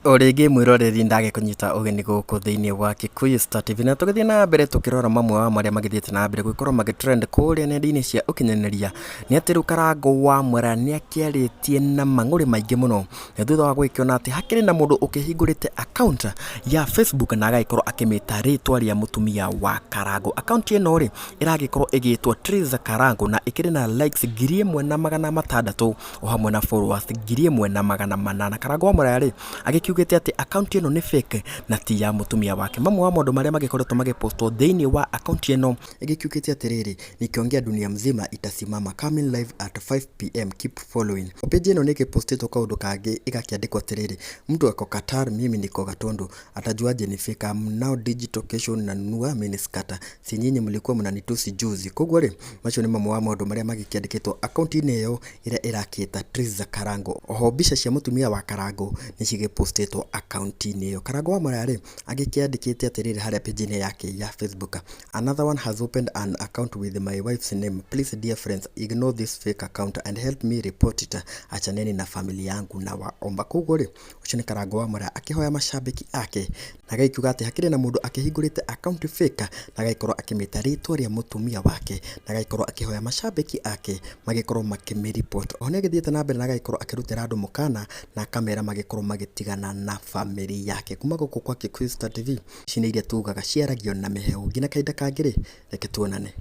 O rĩngĩ mwĩroreri ndagĩkũnyita ũgeni gũkũ thĩinĩ wa Kikuyu Star TV na tũgĩthiĩ na mbere tũkĩrora mamwe wa marĩa magĩthiĩte na mbere gũgĩkorwo magĩtrend kũrĩa nenda-inĩ cia ũkinyanĩria nĩ atĩ rĩu Karango wa Mwera nĩ akĩarĩtie na mang'ũrĩ maingĩ mũno na thutha wa gũgĩkĩona atĩ hakĩrĩ na mũndũ ũkĩhingũrĩte account ya Facebook na agagĩkorwo akĩmĩta rĩtwa rĩa mũtumia wa Karango. Account ĩno rĩ ĩragĩkorwo ĩgĩtwo Triza Karango na ĩkĩrĩ na likes 1600 o hamwe na followers 1400. Karangũ wa Mũraya rĩ, agĩkiugĩte atĩ account ĩno nĩ fake na ti ya mũtumia wake. Mamwe wa maũndũ marĩa magĩkoretwo magĩpostwo thĩinĩ wa account ĩno ĩgĩkiugĩte atĩrĩrĩ, nikiongea dunia mzima itasimama coming live at 5 p.m. keep following. Page ĩno nĩ ĩgĩpostĩtwo kaũndũ kangĩ ĩgakĩandĩkwo atĩrĩrĩ, mtu ako Qatar, mimi niko Gatundu, atajuaje ni fake? I'm now digital, kesho nanunua miniskirt, si nyinyi mlikuwa mnanitusi juzi. Koguo rĩ, macio nĩ mamwe wa maũndũ marĩa magĩkĩandĩkĩtwo akaunti-inĩ ĩyo ĩrĩa ĩrakĩta Triza Karango. Oho mbica cia mũtumia wa Karango nĩ cigĩpostĩtwo akaunti-inĩ ĩyo. Karango wa Mũraya rĩ, agĩkĩandĩkĩte atĩrĩrĩ harĩa page-inĩ yake ya Facebook, another one has opened an account with my wife's name, please dear friends ignore this fake account and help me report it, achaneni na familia yangu na waomba. Koguo rĩ, ũcio nĩ Karango wa Mũraya akĩhoya macambĩki ake na agagĩkiuga atĩ hakĩrĩ na mũndũ akĩhingũrĩte account fake na agagĩkorwo akĩmĩta rĩtwa rĩa mũtumia wake na agagĩkorwo akĩhoya macambĩki ake magĩkorwo makĩmĩreport. Oho nĩ agĩthiĩte na mbere na agagĩkorwo akĩrutĩra andũ mũkana na akamera magĩkorwo magĩtigana na famĩlĩ yake. Kuma gũkũ kwa Kikuyu Star TV, ici nĩ iria tugaga ciaragio na mĩhehu. Nginya kahinda kangĩ rĩ, reke tuonane.